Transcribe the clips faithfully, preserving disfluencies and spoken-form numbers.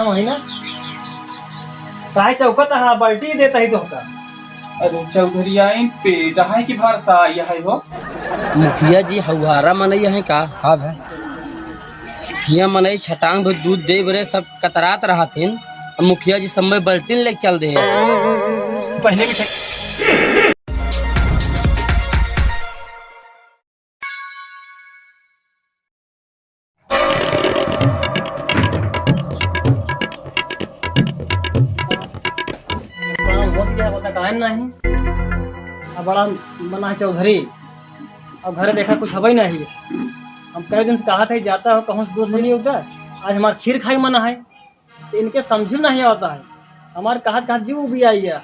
महीना काहे चौकत हा, बाल्टी देता ही तोहका। अरे चौधरिया, इन पेट है कि भरसा आई है हो? मुखिया जी हौहारा मनई है का? हाँ भाई। हियाँ मनई छटांग भर दूध दे बरे सब कतरात रहथिन। अब मुखिया जी सब में बाल्टीन लेके चल दे। पहले मिठाई। शाम होत गया, होता काहे नाही? अब बड़ा मना है चौधरी, अब घरे देखा कुछ हबे नाही। हम कई दिन से कहा था, जाता हो कहूँ से दूध ले लियो का, आज हमार खीर खाई मना है। तो इनके समझ में नहीं आता है, हमार कहत कहत जीव भी आई है।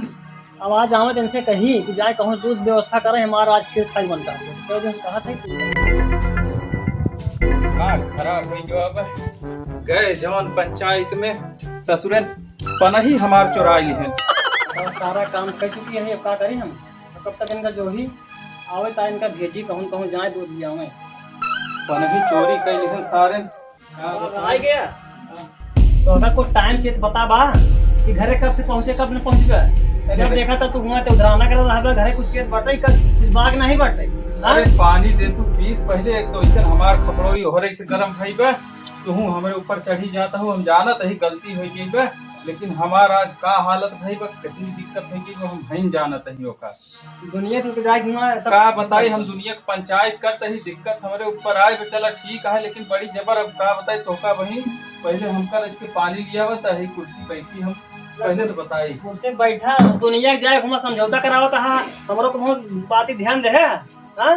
अब आज आवे तो इनसे कही कि जाए कहूँ दूध व्यवस्था करे, हमारा आज खीर खाई मन का। तो दिन से कहा था कि दिमाग खराब हो गयो। अब गए जवन पंचायत में, ससुरे पनही हमार चोराई है। अब सारा काम कर चुकी है, अब का करी हम? अब कब तक इनका जो ही आवे ता इनका भेजी कहूँ कहूँ जाए दूध ले आवे। पनही चोरी कैली है सारे। हाँ, बताओ। आ गया। तो अगर कुछ टाइम चेत बता बा कि घरे कब से पहुँचे, कब न पहुँचबे। अरे जब देखा तब तू हुआ चौधराना करत रहबे, घरे कुछ चेत बटे, कब कुछ बाग नहीं बटे। हाँ? अरे पानी दे तू पी पहले, एक तो ऐसे हमार खपड़ोई हो रही से गरम भई बा, तू हमरे ऊपर चढ़ी जाता हो, हम जानत ही गलती हो गई बा, लेकिन हमार आज का हालत भई बा, कितनी दिक्कत हो गई बा, हम नहीं जानत ही ओका। दुनिया तो जाए घुमा सब का बताई, हम दुनिया के पंचायत करते ही दिक्कत हमरे ऊपर आए, बे चला ठीक है, लेकिन बड़ी जबर। अब का बताई तोहका बहिन, पहले हमका रच के पानी लिया बता ही कुर्सी बैठी हम पहले तो बताई। कुर्सी बैठा, दुनिया के जाए घुमा समझौता करावत हा, हमरो को बहुत बात ही ध्यान दे है। हाँ?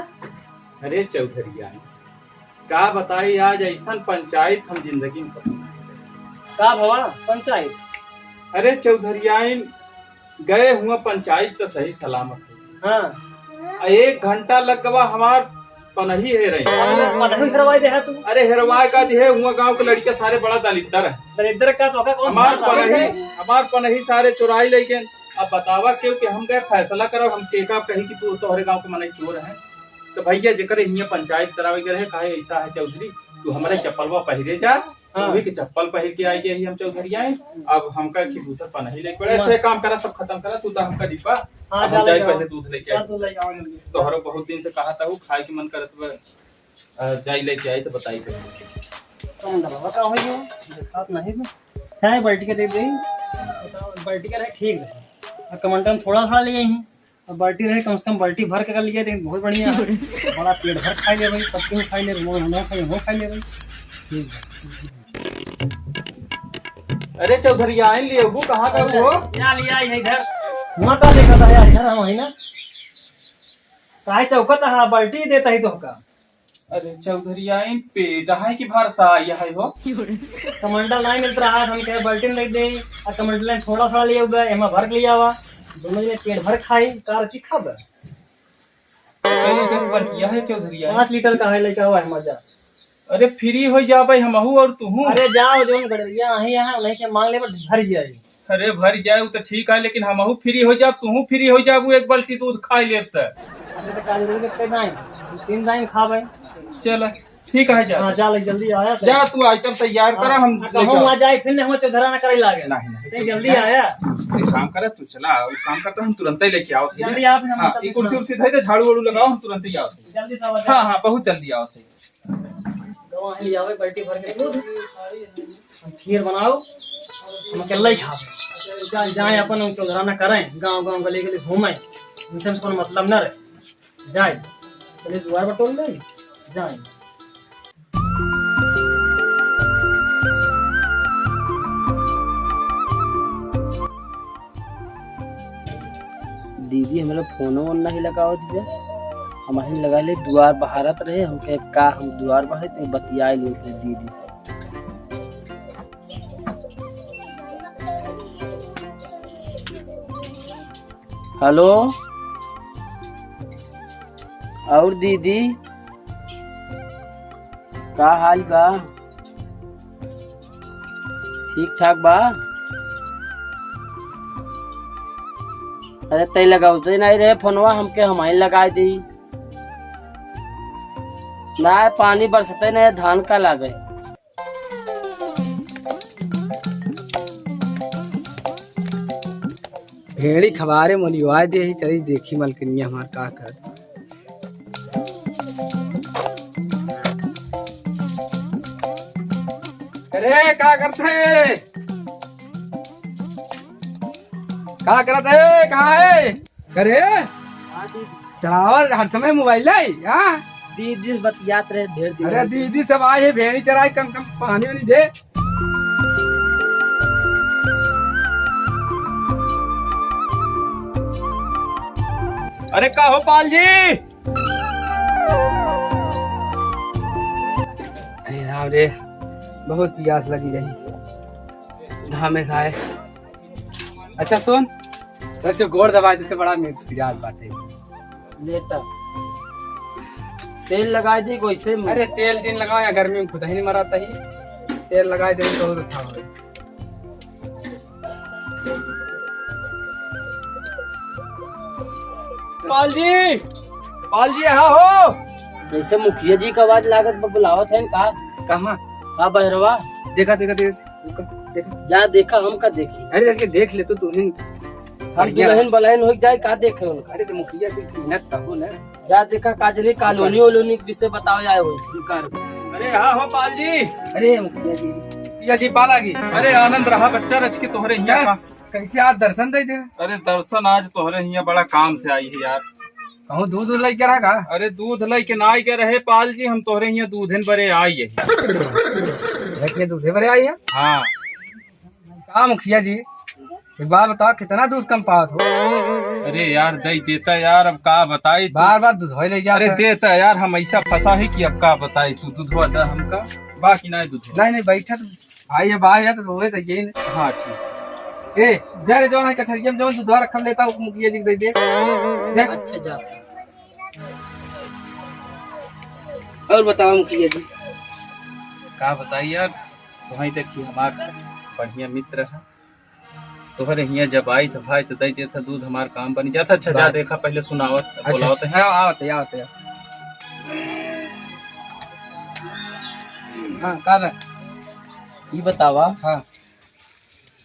अरे चौधरिया, का बताई, आज ऐसन पंचायत हम जिंदगी में कभी नहीं। का भवा पंचायत? अरे चौधरियाइन, गए हुआ पंचायत तो सही सलामत है। हाँ। आ एक घंटा लग गवा हमार पनही है रही। अरे पनही हेरवाई दे है तू। अरे हेरवाए का दिहे, हुआ गांव के लड़के सारे बड़ा दलिद्दर है। दलिद्दर का तो का कौन हमार पनही, हमार पनही सारे चुराई ले गए। अब बतावा क्यों कि हम गए फैसला करब, हम केका कही कि तू तोहरे गांव के मनई चोर है। तो भैया जेकरे हियां पंचायत करावे के रहे, काहे ऐसा है चौधरी, तू हमारे चप्पलवा पहिरे जा, हाँ। वही के चप्पल पहिर के आई गई हम चौधरी आए। अब हमका कि दूसर पनही लेके पड़े। अच्छा, एक काम करा, सब खत्म करा, तू तो हमका डिब्बा, हाँ, अब जा हम जाए लेके आओ। पहले दूध लेके जा, आई। दूध लेके आओ जल्दी से। तोहरो बहुत दिन से कहा था, वो खाए के मन करत बा, अ, जाई लेके आई तो बताई। कमंडल बाबा का होई हो? देखात नहीं बा। है, बाल्टी के दे दे। बताओ, बाल्टी के रहे, ठीक रहे। और कमंडल थोड़ा थोड़ा ले आई। अब बाल्टी रहे, कम से कम बाल्टी भर के कर लिया, लेकिन बहुत बढ़िया है। बड़ा पेट भर खाई ले भाई, सब केहू खाई ले, वो हम खाई, वो खाई ले भाई। ठीक है। अरे चौधरी, आइन लिए, वो कहाँ का वो? क्या लिया है इधर? वहाँ का देखा था यार, इधर हम है ना। काहे चौकत हा, बाल्टी देता ही तो का। अरे चौधरी, आइन पेट है कि भरसा आई है हो? कमंडल नहीं मिलत रहा, हम कहे बाल्टी नहीं दे, और कमंडल ने थोड़ा थोड़ा लिया हुआ, एमा भर के लिया हुआ, दोनों जने पेट भर खाई, का रची खाबे। कई रुपया के बढ़िया है चौधरी, आइन। पाँच लीटर का है, लेके आवा है मजा। अरे फ्री हो जा भाई, हमहू और तुहू। अरे जाओ, जोन गड़रिया आहे यहाँ, नहीं के मांग ले, भर जाए। अरे भर जाए, वो तो ठीक है, लेकिन हमहू फ्री हो जाब, तुहू फ्री हो जाबू, एक बाल्टी दूध खाई लेब त। अरे तो काल दूध के दाई, तीन दाई खा भाई। चल, ठीक है, जा। हाँ, जा ले, जल्दी आया। जा, तू आइटम तैयार करा, हम हाँ, लेके कहूँ आओ। आ जाए, फिर नहीं हम चौधरा ना करे लागे। नहीं, नहीं। नहीं, जल्दी जा। आया। एक काम करे, तू चला, एक काम करता, हम तुरंत ही लेके आओ। जल्दी आओ, फिर हम हाँ, चलते ये कुर्सी हैं। उर्सी धर दे, झाड़ू वाड़ू लगाओ, हम तुरंत ही आओ। जल्दी से आ जाओ। हाँ, हाँ, बहुत जल्दी आओ। गवाही ले आवे, बाल्टी भर के दूध। हम खीर बनाओ, हम अकेला ही खावे। जा-, जाए अपन हम चौधराना करें, गांव गांव गली गली घूमें, उनसे हमसे कोनो मतलब न रहे। जाए, पहले दुआर बटोर ले, जाए। दीदी हमरा फोनो वोन नहीं लगावत बे। हम ही लगा ले, दुआर बहारत रहे, हम कहे का हम दुआर बहारे, तो बतियाए लेते दीदी से। हेलो, और दीदी, का हाल बा? ठीक ठाक बा? अरे, तै लगावते नहीं रहे फोनवा, हमके हम ही लगाए दी। ना, पानी बरसते नहीं, धान का लागे। भेड़ी खबारे मलिवाए दे ही, चली देखी मलकिनिया हमार का करत। अरे, का करत है? का करत है? कहाँ है? अरे, हाँ, दीदी। चलावा हर समय मोबाइल है, हाँ? दीदी से बतियात रहे ढेर दिन अरे, हो गए। दीदी सब आए हैं, भेड़ी चराए, कम, कम पानी वानी दे। अरे, का हो पाल जी? अरे राम रे, बहुत पियास लगी रही, घामे से आए। अच्छा सुन, बस जो गोड़ दबा देते, बड़ा में पियास बाटे। लेटा। तेल लगाए दी कोई से। अरे तेल दिन लगाओ या गर्मी में खुद ही नहीं मराता ही। तेल लगाए दे तो अच्छा हो। पाल जी, पाल जी, यहाँ हो? जैसे मुखिया जी का आवाज लागत बा, बुलावत है का? कहाँ? का बहरवा? देखा, देखा, देखा, देखा, देखा। जा देखा, हम का देखी? अरे, जाके देख ले तो तू ही। हम बढ़िया। दुल्हन बलहन हो जाए, का देखे उनका? अरे, तो मुखिया जी चिन्हत तबो ना। जा देखा, का जनी कॉलोनी वोलोनी के विषय बताओ जाए हो। कर। अरे, हाँ हो पाल जी। अरे, मुखिया जी, मुखिया जी, पाल आ गई। अरे, आनंद रहा बच्चा रच के तोहरे हियाँ का। बस, कैसे आज दर्शन दे दे? अरे, दर्शन आज तोहरे हियाँ बड़ा काम से आई है यार। कहूँ दूध उध लेके रहा का? अरे, दूध लेके ना आई के रहे पाल जी, हम तोहरे हियाँ दूधन बरे आई है। लेके दूधे बरे आई है? हाँ। का मुखिया जी, एक बात बताओ, कितना दूध कम पावत हो? अरे यार, दे देता यार, अब का बताई तू? बार बार दूध होई ले जाता अरे है। देता यार, हम ऐसा फंसा है कि अब का बताई तू, दूधवा दे हमका, बाकी ना दूध। नहीं, नहीं, बैठा तो भाई, अब आया तो रोए तो ये नहीं। हाँ, ठीक। ए, जा रे, जौन है कचहरिया में जौन दूधवा रखल लेता, वो मुखिया जी के दे दे। जा। अच्छा, जा। और बताओ मुखिया जी। का बताई यार, तुहई देखी हमार बढ़िया मित्र है, तोहरे हियाँ जब आई तो भाई तो दे देता दूध, हमार काम बन जाता। अच्छा, जा बात। देखा, पहले सुनावत, अच्छा, बोलावत है। हाँ, आवत है, आवत है। हाँ, का बा? ई बतावा। हाँ।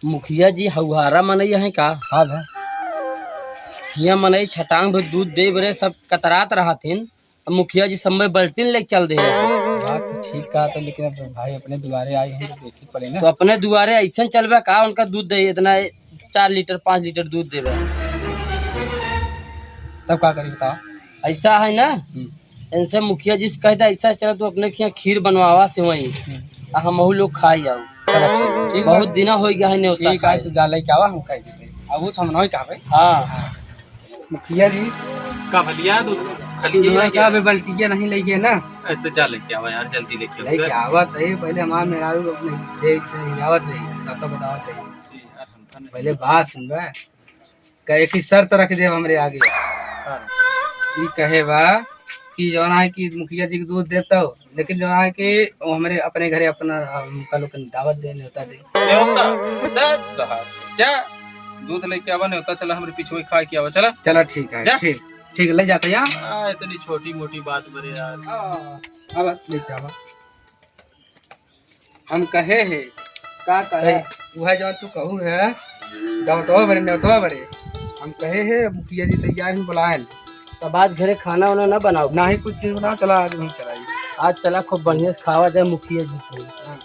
मुखिया जी हौहारा मनई हैं का? हाँ भाई। हियाँ मनई छटांग भी दूध दे बरे सब कतरात रहथिन। अब मुखिया जी सब में बल्टिन लेके चल दे। बात तो ठीक कहा था, लेकिन अब भाई अपने दुआरे आए हैं तो देखी पड़े ना। तो अपने दुआरे ऐसे चलबे का, उनका दूध दे इतना चार लीटर पाँच लीटर दूध देबे। तब का करी बताओ? ऐसा है ना, हम्म। इनसे मुखिया जी से कह दे, ऐसा चला तू अपने के यहाँ खीर बनवावा से वहीं, हम्म। आ हमहू लोग खाई आऊ। चलो ठीक, ठीक बहुत बा। दिना हो गया है न्योता ठीक है, खाए। तू जा लेके आवा, हम कह देते। अब वो समझो क्या भाई? हाँ। हाँ। मुखिया जी। का भलिया तू खाली तू ये का लेके बे बल्टिया नहीं लेके ना? ए, तो जा लेके आवा यार, जल्दी लेके आवा। लेके आवा तो ये पहले हमार मेहरारू को अपने देख से हिलावत रही, तब तो बतावत रही। यार, हम तो नहीं पहले बात सुन बे। का एक ही शर्त रख दे हमरे आगे। हाँ। ई कहे बा कि जौन है कि मुखिया जी के दूध देता हो, लेकिन जौन है कि वो हमरे अपने घरे अपना, उनका लोग के दावत दे, न्योता दे। न्योता? दे तोहार। जा, दूध लेके आवा, न्योता चला, हमरे पीछे खा के आवा, चला। चला, ठीक है, जा। ठीक, ठीक, ले जाते हैं। आ, इतनी छोटी मोटी बात बरे यार। हाँ, अब लेके आवा। हम कहे है। का कहे? ए, उहे जौन तू कहू है, दावतवा बरे, न्योतवा बरे। हम कहे है, मुखिया जी तैयार हैं, बुलाएन। तब आज घरे खाना वाना ना बनाओ? नाही कुछ चीज बनाओ, चला आज हम चलाई। आज चला खूब बढ़िया से खावा जाए मुखिया जी के। हाँ।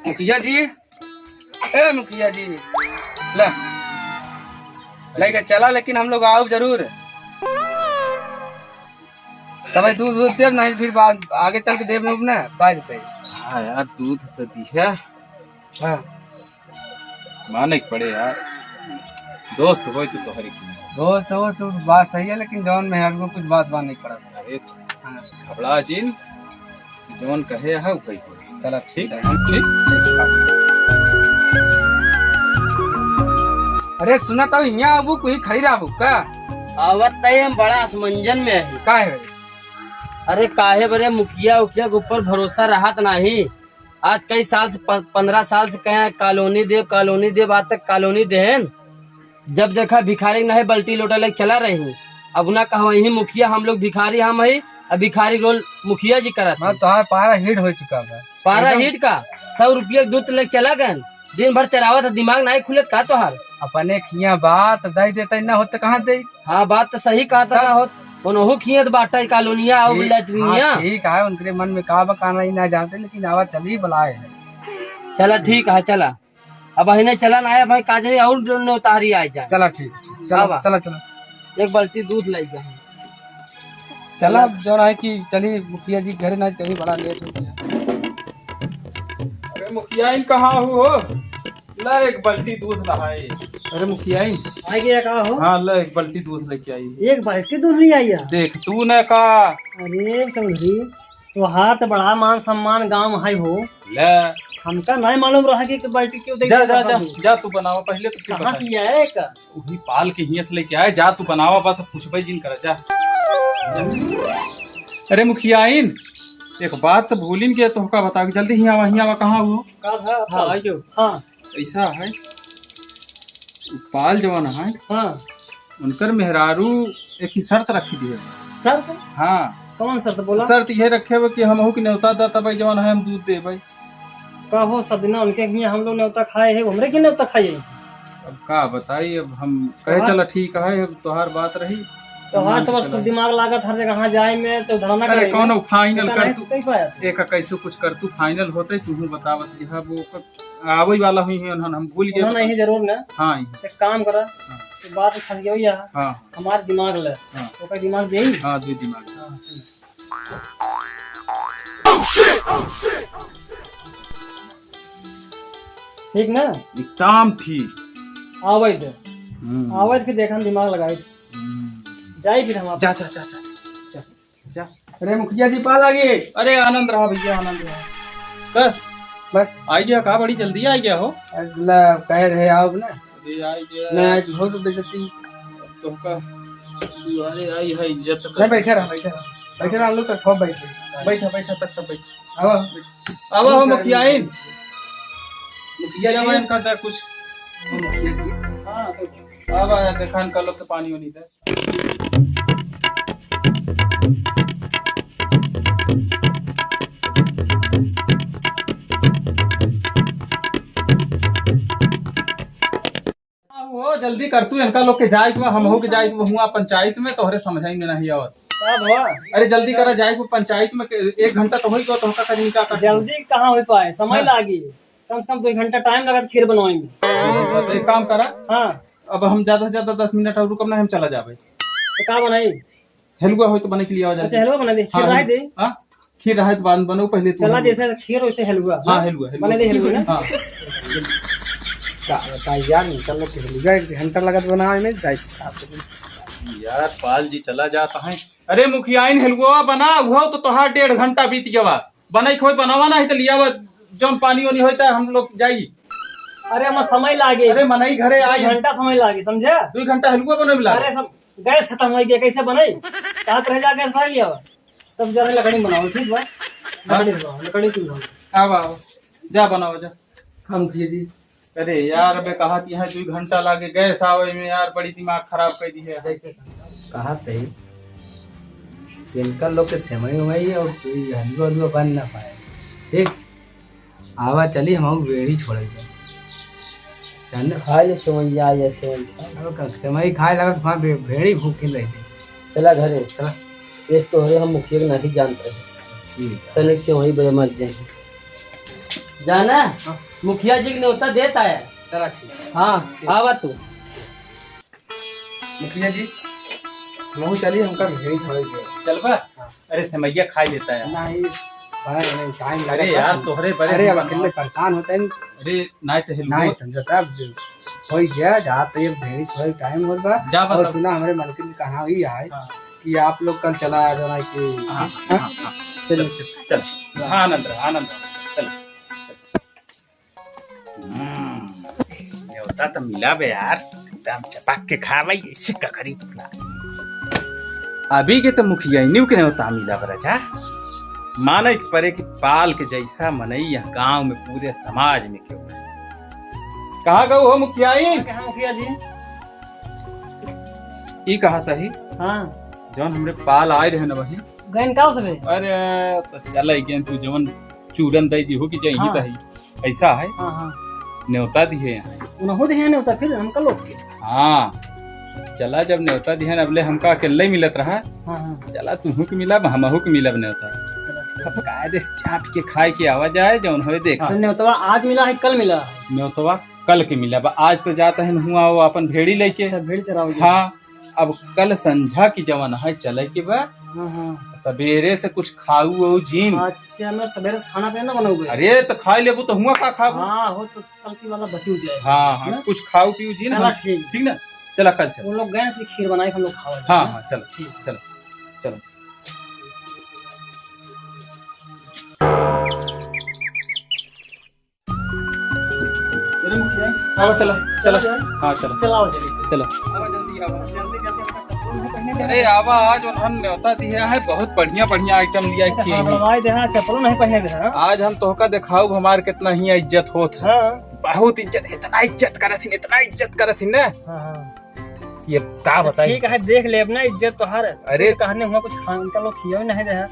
मुखिया जी, ए मुखिया जी, ले। लेके चला, लेकिन हम लोग आउब जरूर। तब भाई दूध, दूध देब, नहीं फिर बाद, आगे चल के देब, देब ना, बता देते। हाँ यार, दूध तो दी है। हाँ। माने के पड़े यार, दोस्त होई तो तोहरे की। दोस्त, दोस्त, तो बात सही है, लेकिन जौन मेहरारू को कुछ बात माने के पड़त। अरे, हाँ। घबरा जिन, जौन कहे है, वो कही। चला, ठीक है। ठीक? अरे, सुना तो, हियाँ आबू, कोई खड़ी रहबू का? आवत नहीं, हम बड़ा असमंजन में है। का है? अरे, काहे बरे मुखिया उखिया के ऊपर भरोसा रहत नाही। आज कई साल से, प-, पन्द्रह साल से कहे, "कॉलोनी देब, कॉलोनी देब", आज तक कॉलोनी देहेन। जब देखा भिखारी नहीं, बल्टी लोटा लेके चला रही। अब ना कहो, यही मुखिया, हम लोग भिखारी हम ही, अब भिखारी रोल मुखिया जी करत मैं हैं। तोहार पारा हिट हो चुका बा। पारा एकदम। हिट का? सौ रुपया के दूध लेके चला गए, दिन भर चरावत है, दिमाग नहीं खुलत का तोहार? अपने खिया बात दे देते, ना होत त कहाँ दे? हाँ, बात तो सही कहत है, ना होत। उनहू खियत बाटे कॉलोनिया और ठीक, लैट्रिनिया। हाँ, ठीक है, उनके मन में का बा का नहीं ना जानते, लेकिन आवा चली बुलाए। चला ठीक है, चला। अब अहिने चला ना है भाई, काजनी और जो नौतारी आ जाए। चला ठीक, ठीक। चला, आवा। चला, चला। एक बाल्टी दूध लाई जा। चला, अब जो है कि चली मुखिया जी घरे ना, कहीं बड़ा लेट हो गया। अरे मुखिया, इन कहाँ हो? ला एक बाल्टी दूध लहाए। अरे मुखिया, इन। आ गया का हो? हाँ, ला एक बाल्टी दूध लेके आई। एक बाल्टी दूध नहीं आई है? देख तू ना का। अरे चौधरी, तोहार तो बड़ा मान सम्मान गाँव में है हो। ले। हमका नहीं मालूम रहा कि एक बाल्टी क्यों दे जा, दिया जा, था जा, तू। जा, तू बनावा पहले, तो फिर कहाँ से बताई। लिया है का? वही पाल के हियां से लेके आए, जा तू बनावा, बस अब पूछबे जिन करा, जा। अरे मुखियाइन, एक बात तो भूलिन के तोहका बताओ, जल्दी हियां आवा, हियां आवा, कहाँ हो? का भा? हाँ, आ जाओ। हाँ। ऐसा है, पाल जवान है, हाँ। उनकर मेहरारू एक ही शर्त रखी दिए। शर्त? हाँ। कौन शर्त बोला? शर्त ये रखे हुए कि हमहू के न्योता दा, तब जवान है हम दूध देबै। का हो सदिना, उनके हियां हम लोग न्योता खाए हैं, हमरे के न्योता खाए हैं? अब का बताई, अब हम कहे हाँ। चला ठीक है, अब तोहार बात रही। तोहार तो बस चला। कुछ दिमाग लागत हर जगह जाए में, तो धरना अरे करे कौनो में। फाइनल ऐसा कर नहीं तू, कह पाया। एक कैसे कुछ कर तू फाइनल होते, तू बतावत जी, हाँ, वो क-, आवै वाला हुई है, उन्होंने हम भूल गए। उन्होंने यही जरूर ना। हाँ, यही। एक काम करा, हाँ। तो बात फंस गई है। हाँ। हमार दिमाग ले। हाँ। ओकर दिमाग दे। हाँ, दे दिमाग। हाँ, सुन। ठीक ना? एकदम ठीक। आवै दे। हम्म। आवै दे के देखन दिमाग लगाई। हम्म। जाई फिर हम आप। जा, जा, जा, जा, जा, जा। अरे मुखिया जी, पाल आ गए। अरे आनंद रहा भैया, आनंद रहा। बस। बस। आ गया का, बड़ी जल्दी आ गया हो। अगला कह रहे आओ ना। अरे आई गया। नहीं, आज बहुत बेइज्जती। तोहका दुआरे आई है इज्जत का। नहीं, बैठे रहो, बैठे रहो। बैठे रहो, हम लोग तो खूब बैठे। बैठा, बैठा, तक, तक बैठ। आवा। आवा हो मुखिया जी। मुखिया जी। मुखिया जी। का था कुछ। मुखिया जी। हाँ, तो आवा, देखा इनका लोग के पानी वानी दे। वो जल्दी कर तू, इनका लोग के जाए के बा, हमहू के जाए के बा, हुआ पंचायत में, तोहरे समझाई में नहीं आवत। का भवा? अरे जल्दी करा, जाए के पंचायत में, के-, एक घंटा तो होई गो, तो हमका कहीं का कर। जल्दी कहाँ हो पाए, समय हाँ। लागी, कम से कम दो घंटा टाइम लगा खीर बनावे में। तो एक काम करा, हाँ। अब हम ज्यादा से ज्यादा दस मिनट और रुकब ना, हम चला जाबे। तो का बनाई? हलवा होई तो बने के लिए आ जाए। अच्छा, हलवा बना दे, खीर हाँ, रहे दे। हाँ, खीर रहे तो बाद में बनाओ, पहले तू चला हलवा। जैसे खीर वैसे हलवा। हाँ, हलवा, हलवा। बना दे हलवा ना? हाँ। का बताई यार, इनका लोग के हलवा एक घंटा लगत बनावे में, जाए। यार, पाल जी चला जाता है। अरे मुखियाइन, हलवा बना, वो तो तोहार डेढ़ घंटा बीत गवा। बनाई खोई बनावा ना, है तो लियावा, जौन पानी ओनी होई तो हम लोग जाई। अरे, हमार समय लागे। अरे, मनई घरे आई। दो घंटा समय लागे, समझे? दो घंटा हलवा बने में लागे। अरे, सब गैस खतम हो गया, कैसे बनाई? कहाँ रह जा, गैस भर लिया हुआ। तब जाने लकड़ी बनाओ, ठीक बा? हाँ। लकड़ी बनाओ, लकड़ी चूल्हा। आवा, आवा। जा बनाओ, जा। हम भेजी। अरे यार, अबे कहा कि यहाँ दो घंटा लागे गैस आवे में यार, बड़ी दिमाग खराब कर दी है। जैसे कहा थे, इनका लोग के सेवई उवई और कोई हलवा हलवा बन ना पाए। ठीक? आवा चली, हम बेड़ी छोड़े के। जाने? खा ले सेवइया, या सेवई खा। अब का सेवई खाए लगा तो वहाँ बे-, बेड़ी भूख के रही। चला घरे। चला। इस तोहरे हम मुखिया के नहीं जानते। ठीक है। तनिक सेवई बजे मर जाए। जाना? हाँ। मुखिया जी के न्योता देता है। चला ठीक। हाँ, ठीक। आवा तू। मुखिया जी, हमहू चली, हमका भेड़ी छोड़े के। चलबा? हाँ। अरे, सेमैया खाई लेता है। नहीं, बड़ा नहीं, टाइम अरे लगता यार, है। तोहरे बड़े अरे, अब हम अकेले परेशान होते हैं। अरे, नहीं तो हेलमेट। नहीं समझता, अब जो हो गया, जहाँ तो ये भेड़ी छोड़े टाइम होत बा। जा और बताओ। सुना, हमरे मलकिन के कहा ही है हाँ। कि आप लोग कल चला आ जाना कि हाँ, हाँ? हाँ, हाँ। चलिए। चल, चल, चल। हाँ, आनंद रहा, आनंद रहा। चल। हम्म, न्योता तो मिला बे यार, एकदम चपक के खा भाई, ऐसे का करी अपना। अभी के तो मुखिया इन्हीं के न्योता मिला बे राजा। माने के परे कि पाल के जैसा मनई यह गांव में पूरे समाज में क्यों है। कहाँ गऊ हो मुखियाइन? कहाँ मुखिया जी? ई कहा था ही? हाँ। जौन हमरे पाल आए रहे न वही। गैन का उसमें? अरे, तो चले गए तू जवन चूरन दे दी हो कि जाई हाँ। ही तही। ऐसा है? हाँ, हाँ। न्योता दिहे हैं। उनहु दिहे हैं न्योता फिर हमका लोग के। हाँ, चला, जब न्योता दिहे हैं, अबले हमका अकेले मिलत रहा। हाँ, हाँ। चला, तुहू के मिलब, हमहू के मिलब न्योता। चला, ठीक। अब कायदे से चाट के खाए के आवा जाए, जौन होए देखा। तो न्योतवा आज मिला है, कल मिला है? न्योतवा कल के मिला बा। आज तो जात है हुआ वो अपन भेड़ी लेके। अच्छा, भेड़ी चरावे के। हाँ, अब कल संझा की जवन है चले के बा। हाँ, हाँ। सबेरे से कुछ खाऊ वाऊ जीम। अच्छा, मैं सबेरे से खाना पीना ना बनाऊंगा। अरे तो खाई लेबू तो हुआ का खाबू? हाँ, हो तो कल की वाला बची जाए। हाँ, हाँ, ना? कुछ खाऊ पीऊ जीम चला, हम। ठीक। ठीक ना? चला कल चल। वो लोग गए हैं, फिर खीर बनाए, हम लोग खावा जाए हाँ, ना? हाँ, चलो, ठीक। चलो, चलो। अरे मुखिया, आओ, चलो, चलो। चलो, चलो। हाँ, चलो। चलो, आओ जल्दी। चलो। आओ जल्दी, आओ। जल्दी, जल्दी, हमका चप्पल नहीं पहने दे। अरे आवा, आज उन्होंने न्योता दिया है, बहुत बढ़िया, बढ़िया आइटम लिया है, अच्छा, खीर हाँ, में। हमारे यहाँ चप्पल नहीं पहने दे, हाँ। आज हम तोहका दिखाऊ हमार कितना ही इज्जत होत है। हाँ। बहुत इज्जत, इतना इज्जत करत हिन, इतना इज्जत करत हिन ना। हाँ, हाँ। ये का अच्छा, बताई? ठीक है, देख ले अपना इज्जत तो हर अरे। कुछ कहने हुआ, कुछ खान का लोग खिया नहीं दे है।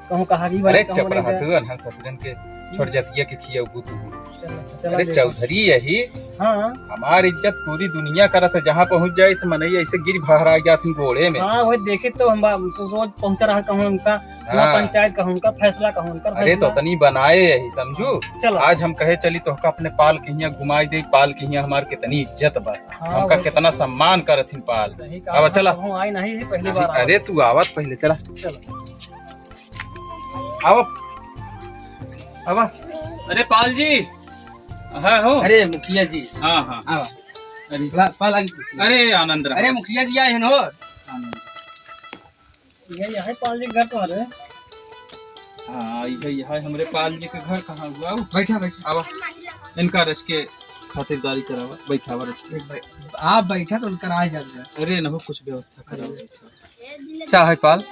कहूँ कहा भी अरे बना, कहूँ चुप नहीं रहा दे। तू, अनहन ससुरन के छोट जतिया के खियाऊ तू। चल, अच्छा, चला अरे ले। चौधरी यही। हाँ। हमार इज्जत पूरी दुनिया करत है, जहाँ पहुँच जाए तो मनई ऐसे गिर भहरा जात हैं गोड़े में। हाँ, वही देखी तो हम बा-, तो रोज पहुँचा रहा कहूँ उनका, हुआ हाँ। पंचायत कहूँ उनका, फैसला कहूँ उनका, अरे तो फैसला। तनी बनाए यही समझू। चलो। आज हम कहे चली तोहका अपने पाल के हियाँ घुमाई दे, पाल के हियाँ हमार कितनी इज्जत बा। हाँ, हमका वही। कितना सम्मान करत हिन पाल। सही कहा, अब चला। हम आई नहीं है, पहली बार आवा। अरे तू आवत पहले चला। चलो। आवा। आवा। अरे पाल जी। हाँ हो। अरे मुखिया जी। हाँ, हाँ। आवा। अरे। पा-, पाल आगे। अरे आनंद रहा। अरे मुखिया जी आए हैं हो। आनंद। ये, ये है पाल जी के घर कहाँ रहे? हाँ, ये, ये है हमरे पाल जी के घर कहाँ हुआ? बैठा, बैठा। आवा। इनका रच के खातिरदारी करावा, बैठावा रच के। बै-, आप बैठा तो उनका राह जान जाए। अरे नहो, कुछ व्यवस्था करावा। अच्छा है पाल,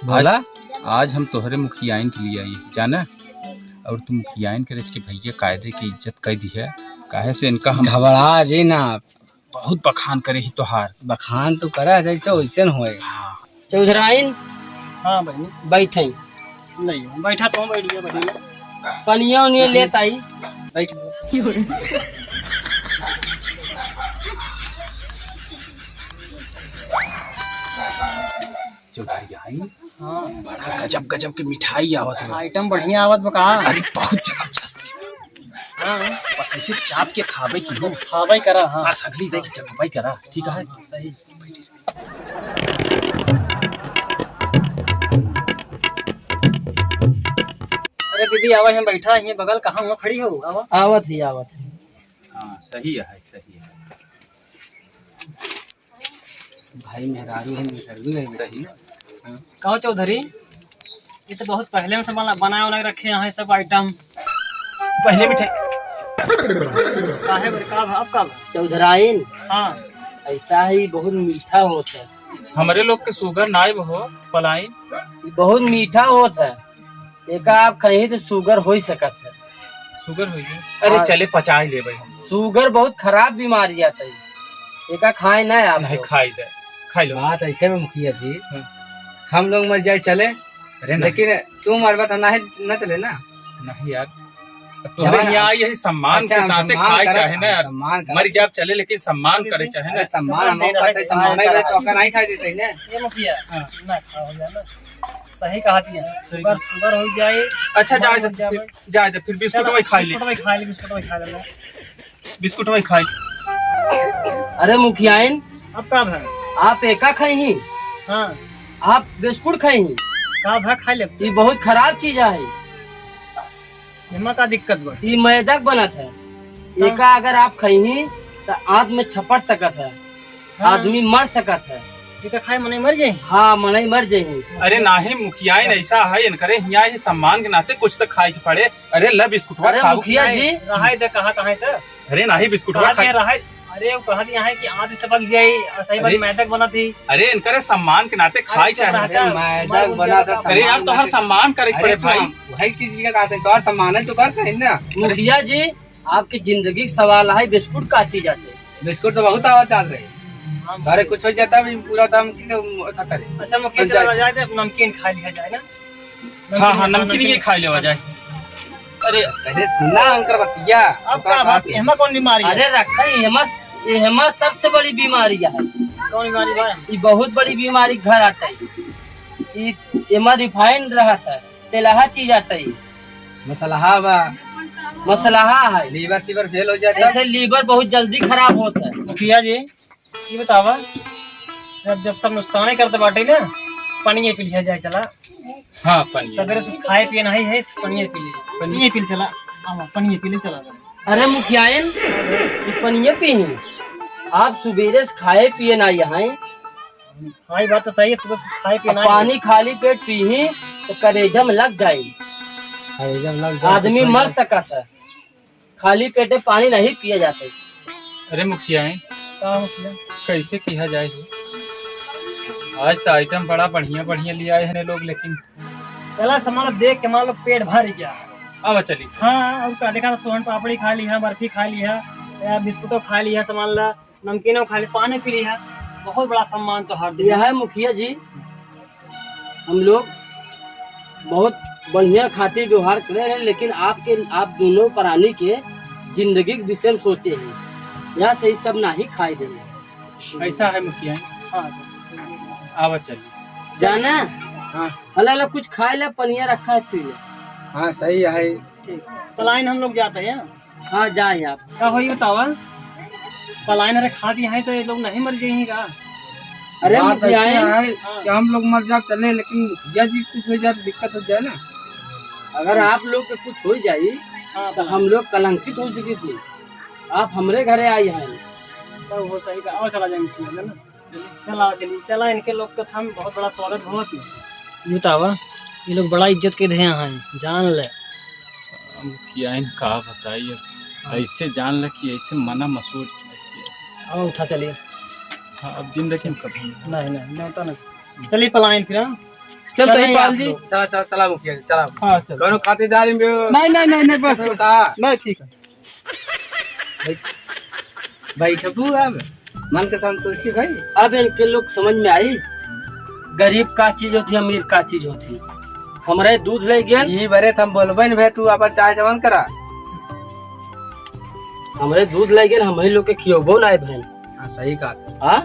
बोला। आज, आज हम तोहरे मुखियाइन के लिए आई, जाना? और तू मुखियाइन के रच के भैया कायदे की इज्जत कर दी है, काहे से इनका हम घबरा जे ना। बहुत बखान करे ही तोहार। बखान तो करा जैसे वैसे न होए। हाँ। चौधराइन। हाँ बहिनी। बैठे। नहीं, बैठा तो हूँ, बैठ गया बहिनी। पनिया उनिया लेत आई। बैठ। चौधराइन। हाँ। बड़ा गजब गजब के मिठाई आवत बा। आइटम बढ़िया आवत बा का? अरे बहुत जबरदस्त। हाँ। बस ऐसे चाप के खाबे की हो। बस खाबे करा, हाँ। बस अगली दे के चखबे करा, ठीक है? हाँ, सही। अरे दीदी, आवा, यहाँ बैठा, यहाँ बगल कहाँ हुआ खड़ी हो? आवा। आवत ही, आवत ही। हाँ, सही है, सही है। भाई मेहरारू है, मेहरारू है। सही। हाँ। कहो चौधरी, ये तो बहुत पहले से बना, बनाए उनाए रखे हैं सब आइटम। पहले मिठाई। काहे बरे, का भा-, अब का भा? चौधराइन। हाँ। ऐसा ही बहुत मीठा होत है। हमरे लोग के शुगर नाई हो, पलाइन। ये बहुत मीठा होत है। एका आप खइही तो शुगर हो ही सकत है। शुगर हो गया? अरे हाँ। चले पचाई लेबे हम। शुगर बहुत खराब बीमारी आता है, एका खाए ना आप नहीं लोग। खाई दे, खाई लो। बात ऐसे में मुखिया जी, हम्म। हम लोग मर जाए चले, अरे नहीं। लेकिन तू मरबा तो नहीं, ना चले ना। नहीं यार, तोहरे जवान यहाँ यही सम्मान अच्छा, के हम नाते सम्मान खाए करत, चाहे ना हम यार। सम्मान करत। मर जाए चले लेकिन सम्मान करे चाहे ना। अरे सम्मान हम करते, सम्मान ही रहे तो ओकर नहीं खाए देते ना। ये मुखिया, हाँ। ना खाओ ना। सही कहा दिया। सही शुगर, कहा। शुगर हो जाए, अच्छा, जाए दे, फिर, जाए। जाए दे, फिर बिस्कुट चलो, वही खा ले। बिस्कुट वही खा ले, बिस्कुट वही खा ले। बिस्कुट वही खा ले। अरे मुखियाइन, अब का भा? आप एका खाई ही? हाँ। आप बिस्कुट खाई ही? का भा खा ले? ये बहुत खराब चीज है। एमा का दिक्कत बा? ई मैदा के बनत है। हाँ। एका अगर आप खइही, त आंत में छपट सकत है, हाँ। आदमी मर सकत है। एका खाए मनई मर जाई? हाँ, मनई मर जाई। अरे नाही मुखियाइन, ऐसा है, इनकरे हियाँ ही सम्मान के नाते कुछ तो खाए के पड़े। अरे ल बिस्कुटवा अरे खाओ। मुखिया जी। रहाई दे, कहा, कहा है त? अरे नाही बिस्कुटवा कहा खा। दे रहाई। अरे वो कहा दिया है कि आंत में छपक जाई, और सही बात अरे। मैदा के बनत ही। अरे इनकरे सम्मान के नाते खाए अरे चाहे। अरे मैदा के बनत है, अरे यार, तोहर सम्मान करे के पड़े भाई। वही चीज का कहते हैं, तोहर सम्मान है तो करते हैं ना। मुखिया जी, आपकी जिंदगी का सवाल है, बिस्कुट का चीज आते? बिस्कुट तो बहुत आवत जात रहे। अरे कुछ हो जाता है, पूरा दाम की खाता रहे। अच्छा, मुखिया, चला जाए, नमकीन खा लिया जाए ना। हाँ, हाँ, नमकीन ये खा लेवा जाए। अरे, अरे सुना उनकर बतिया। अब का बात, एहमा कौन बीमारी है? अरे रखा, एहमा, एहमा सबसे बड़ी बीमारी है। कौन बीमारी बा? ई बहुत बड़ी बीमारी घर आटे। ई एमा रिफाइन रहत है, तेलहा चीज आटे। मसलहा बा। मसलहा है। लीवर सीवर फेल हो जाता। ऐसे लीवर बहुत जल्दी खराब होता है। मुखिया जी, ये बतावा, सब जब सब नुकसाने करते बाटे ना, पनिये पी लिया जाए, चला। हाँ, पनिये। सबेरे से खाए पिए नहीं है, पनिये पी ले, पनिये पी ले, चला। हाँ, पनिये पी ले, चला। अरे मुखियाइन, ये पनिये पी ही। आप सुबेरे से खाए पिए ना यहाँ। हाँ, ये बात तो सही है, सुबह से कुछ खाए पिए अब ना है। पानी खाली पेट पी ही, तो करेजा में लग जाए। करेजा में लग जाए, आदमी कुछ हो मर जाए। सकत है। खाली पेटे पानी नहीं पिया जाता। अरे मुखिया, का मुखिया? कैसे किया जाए हो? आज तो आइटम बड़ा बढ़िया बढ़िया ले आए हैं लोग, लेकिन चला सामान देख के मान लो पेट भर गया। अब चली। हाँ, और का देखा, सोहन पापड़ी खा लिया, बर्फी खा लिया, या बिस्कुटो खा लिया, सामान ला, नमकीनो खा लिया, पानी पी लिया। बहुत बड़ा सम्मान तो हार दिया। यह है मुखिया जी, हम लोग बहुत बढ़िया खातिर व्यवहार करे हैं, लेकिन आपके, आप दोनों प्राणी के जिंदगी के विषय में सोचे हैं, यहाँ से ई सब नाही खाए देंगे। ऐसा है मुखिया। हाँ। आवा चलिए। जाना? हाँ। हला हला कुछ खाए ला, पनिया रखा है, पी ले। हाँ, सही है। ठीक। पलायन हम लोग जाते हैं। हाँ, जाए आप। का होई बतावा? पलायन रे खा दिया है तो ये लोग नहीं मर जाएंगे का? अरे बात मुखिया ऐसी है। है हाँ। कि हम लोग मर जाए चले, लेकिन मुखिया जी कुछ हो जाए तो दिक्कत हो जाए ना। अगर आप लोग के कुछ हो जाए हाँ। तो हम लोग कलंकित हो चुकी थी। आप हमरे घरे आई हैं। तो वो सही का, और चला जाएंगे, है ना? चला, चली, चला, इनके लोग के हम बहुत बड़ा स्वागत भवत में। बतावा, ये लोग बड़ा इज्जत के धे हैं, जान ले। अब किया इन का बताई अब। हाँ। ऐसे जान ले कि ऐसे मना मसूर किया। अब उठा चलिए। हाँ, अब जिंदगी में कभी नहीं। नहीं, नहीं, नहीं, उठा नहीं। चलिए पलायन फिर, हाँ? चल, चलिए तही आप पाल जी। लोग। चला, चला, चला मुखिया जी, चला। हाँ, चल। कौनो खातिरदारी में नहीं, नहीं, नहीं, नहीं, बस, चलो, बस। कहा? नहीं, ठीक है। बैठबू अब मन के संतुष्टि भाई। अब इनके लोग समझ में आई, गरीब का चीज होती, अमीर का चीज होती। हमरे दूध ले गए। यही बरे त हम बोलबे न भाई, तू अपन चाहे जवन करा। हमरे दूध ले गए, हम ही लोग के खियोबो ना है बहन। हाँ, सही कहा। हाँ,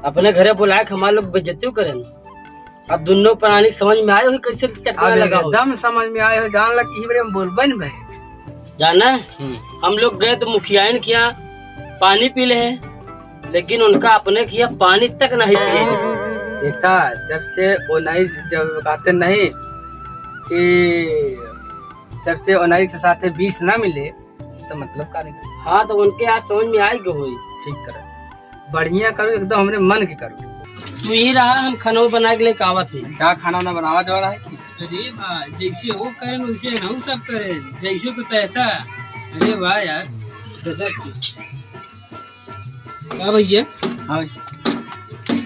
अपने घरे बुलाए के हमारे लोग बेइज्जती करें। अब दुनो प्राणी समझ में आए हो कैसे चकरा अब लगा हो। एकदम समझ में आए हो, जान लग कि बरे हम बोलबे न भाई। जाना है? हम्म। हम लोग गए तो मुखियाइन के यहाँ पानी पी ले हैं, लेकिन उनका अपने के यहाँ पानी तक नहीं पिए हैं। देखा, जब से वो नहीं, जब कहते नहीं कि जब से वो नहीं के साथे बीस ना मिले, तो मतलब का नहीं करे? हाँ, तो उनके आज समझ में आइ गए होई। ठीक करे, बढ़िया करो, एकदम हमरे मन के करो। तू ही रहा, हम खाना बना के लेके आवत ही। का खाना ना बनावा जा रहा है कि? अरे बा, जैसे वो करें वैसे हम सब करें, जैसे को तैसा। अरे वाह यार, गजब की। का भैया? हाँ भैया।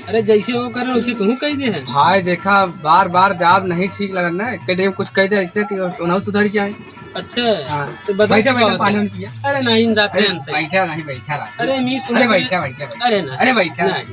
अरे जैसे वो करे वैसे तू कह दे है। भाई देखा, बार बार जवाब नहीं ठीक लगन ना, कह दे कुछ कह दे ऐसे कि उन्हें सुधर जाए। अच्छा। हाँ। तो बता बैठा, क्या बैठा, होता है? पानी उनी पिया। अरे नहीं, रात अरे में अंत है। बैठा नहीं, बैठा रहा। अरे नहीं, सुन अरे ले। बैठा, बैठा, बैठा। अरे ना। अरे बैठा। नहीं।